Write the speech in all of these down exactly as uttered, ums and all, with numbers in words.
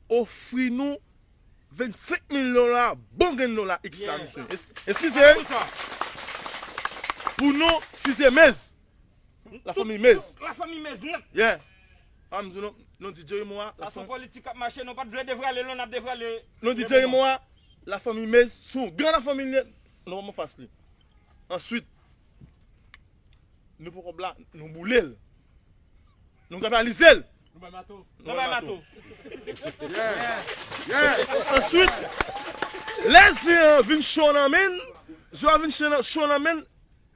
ofri nou vennsenk mil dola, bon grenn dola X la, mesye. Es- Eskize, pou nou fize Mez. Lafanmi Mez. Lafanmi Mez nèt. Yeah. A, m di nou, nou di Jerry Moa. Sa se yon politik k ap mache, nou pa t vle devwale, nou n ap devwale. Nou di Jerry Moa, lafanmi Mez, se yon gran lafanmi li ye, nou pa anfas li. Answit, nou pran kòb la, nou boule l. Nou grapyalize l. Nou bay mato. Nou bay mato. Yeah. Yeah. Answit, lè zen an vin cho nan men l, zen an vin cho nan, cho nan men l,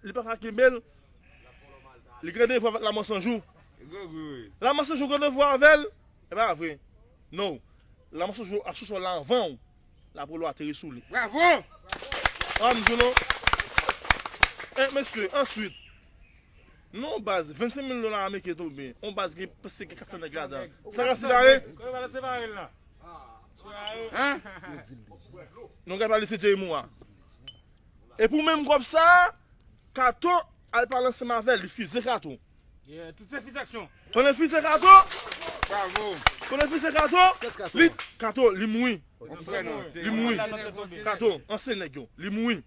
li pa ka kenbe l. Li gen randevou avèk Lanmò San Jou. Lanmò San Jou gen randevou avè l. E pa vre. No. Lanmò San Jou ap chèche w la anvan w. Lapolo ateri sou li. Bravo! An m di w non. E, mesye, answit, nou yon baz vennsenk mil dola ameriken tonbe. Yon baz gen, prèske gen katsan nèg ladan. Sa ka separe? Hein? Nou ka pale se Jerry Moa. E pou menm kòb sa, Kato al pale ansanm avè l, li fize Kato. Yeah, tout se fizaksyon. Pandan l fize Kato, Bravo. Pandan l fize Kato, Kès Kato? Li, Kato, li mouri. Yon frè nou. Li mouri. Kato, ansyen nèg yo, li mouri.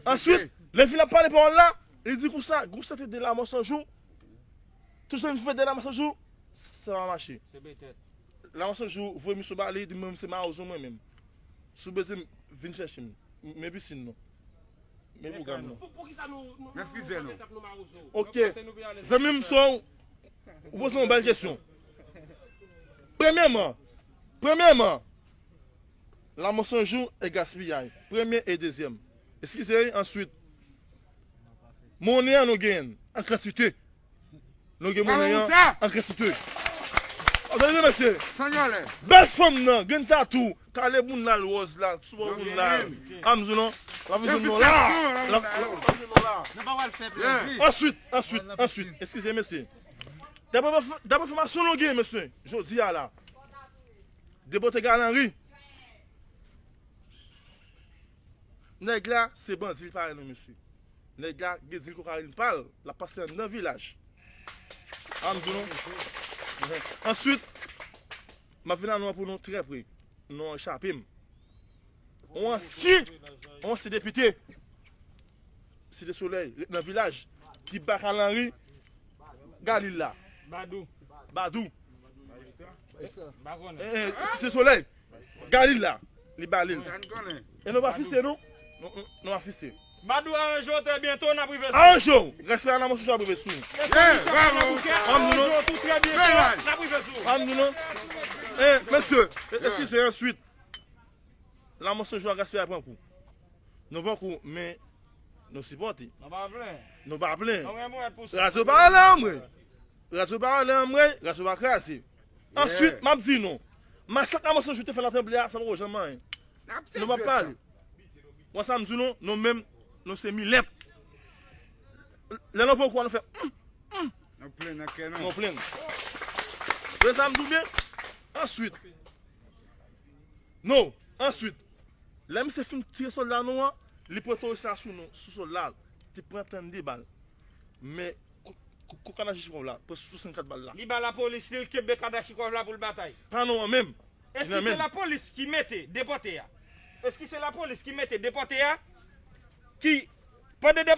Answit, lè l fin ap pale pawòl la, li di konsa, gwoup sa te de Lanmò San Jou. Tout jan l fè de Lanmò San Jou, sa pa mache. Se betèt. Lanmò San Jou voye misyon ba li, di mwen se mawozo mwen menm. Si w bezwen m, vin chèche m. Men pisin nou. Men pwogram nou. Pou, poukisa nou, nou, Men nou, fizè nou nou. Etap nou mawozo? Ok. Zanmi m, so, ou poze yon bèl kesyon. Premyèman, premyèman, Lanmò San Jou e gaspiyay. Premye e dezyèm. Eskize, answit, monnen an nou genyen l an kantite. Nou gen monnen an an kantite. Tande mesye. Bèl fanm nan, gen tatou, kale bounda l wòz la, sou bò bounda l. A m di w non, l ap vin jwenn nou la. L ap vin jwenn nou la. Nou pa pral fè plezi. Answit, answit, answit, eskize mesye. Daprè, daprè enfòmasyon nou gen, mesye, jodi a la, depote Galanri. Nèg la, se bandi l parèy nou, mesye. Nèg la gen dil kokayin pa l, l ap pase anndan vilaj. A m di nou. Answit, m ap vin annonse pou nou trè pre. Non an chape m. On ansyen, on ansyen depite Site Solèy, ret nan vilaj, ki ba Galanri Galil la. Badou. Badou. M pa konnen. Eh, eh, Site Solèy. Galil la. Li ba li l. E nou pa fiste nou? Nou, nou, nou pa fiste. Badou, aranje w trè byento, n ap rive sou ou. Aranje w. Respè a Lanmò San Jou ap rive sou ou. Aranje w tou trè byento, n ap rive sou ou. An nou non. Eh, mesye, eh, eskize, answit. Lanmò San Jou a gaspiye pran kou. Nou pran kou, men nou sipòte. Nou pa plen. Nou pa plen. Nou gen mwen pou sou. Radyo pa ale anmwe. Radyo pa ale anmwe, radyo pa kraze. Answit, m ap di nou, masak Lanmò San Jou te fè nan Tranble a, sa poko janm anyen. Nou p ap pale. Mwen sa m di nou, nou menm, nou se milèp. Lè nou pran kou a, nou fè, mm, mm. Nou plen nan kè nou. Nou plen. Ou wè sa m di w byen? Answit, non, answit, lè misye fin tire sòlda nou an, li pran toris la sou nou, sou sòlda l. Li pran trannde bal. Men, kou-, kou-, kou kadachikòv la, pran swasannkat bal la. Li ba lapolis, li kenbe kadachikòv la pou l batay. Pa nou an menm. Èske se lapolis ki mete depòte a? Èske se lapolis ki mete depòte a? Ki, pandan depòte